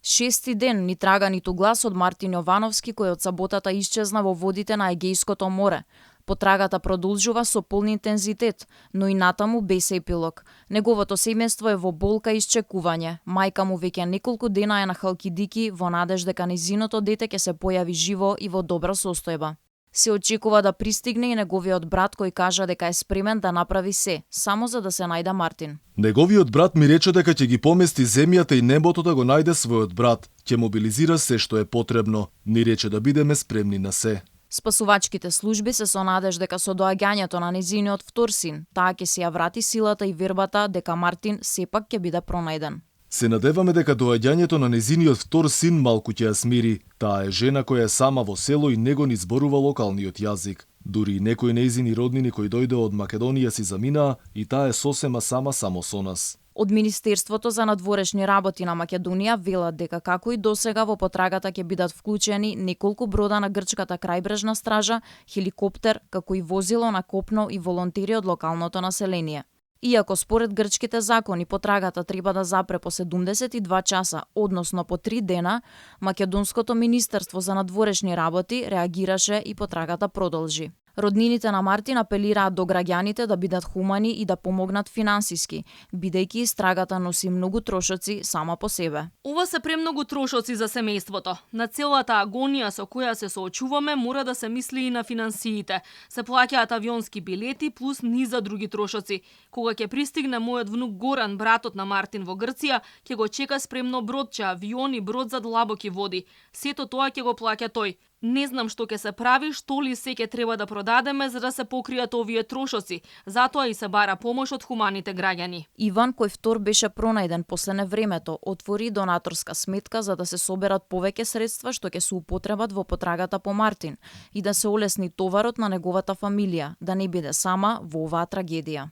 Шести ден ни трага ниту глас од Мартин Јовановски кој од саботата исчезна во водите на Егејското море. Потрагата продолжува со полн интензитет, но и натаму без епилог. Неговото семејство е во болка и исчекување. Мајка му веќе неколку дена е на Халкидики во надеж дека нејзиното дете ќе се појави живо и во добра состојба. Се очекува да пристигне и неговиот брат кој кажа дека е спремен да направи се, само за да се најде Мартин. Неговиот брат ми рече дека ќе ги помести земјата и небото да го најде својот брат. Ќе мобилизира се што е потребно. Ни рече да бидеме спремни на се. Спасувачките служби се со надеж дека со доаѓањето на незиниот втор син, таа ќе се ја врати силата и вербата дека Мартин сепак ќе биде пронајден. Се надеваме дека доаѓањето на незиниот втор син малку ќе ја смири. Таа е жена која е сама во село и него ни зборува локалниот јазик. Дури и некои нејзини роднини кои дојде од Македонија си заминаа и таа е сосема сама само со нас. Од Министерството за надворешни работи на Македонија велат дека како и досега во потрагата ќе бидат вклучени неколку брода на грчката крајбрежна стража, хеликоптер, како и возило на копно и волонтери од локалното население. Иако според грчките закони потрагата треба да запре по 72 часа, односно по 3 дена, Македонското Министерство за надворешни работи реагираше и потрагата продолжи. Роднините на Мартин апелираат до граѓаните да бидат хумани и да помогнат финансиски, бидејќи истрагата носи многу трошоци сама по себе. Ова се премногу трошоци за семејството. На целата агонија со која се соочуваме мора да се мисли и на финансиите. Се плаќаат авионски билети плюс низа други трошоци. Кога ќе пристигне мојот внук Горан, братот на Мартин во Грција, ќе го чека спремно бродче, авион и брод за длабоки води. Сето тоа ќе го плаќа тој. Не знам што ќе се прави, што ли се ќе треба да продадеме за да се покријат овие трошоци. Затоа и се бара помош од хуманите граѓани. Иван, кој втор беше пронајден после невремето, отвори донаторска сметка за да се соберат повеќе средства што ќе се употребат во потрагата по Мартин и да се олесни товарот на неговата фамилија, да не биде сама во оваа трагедија.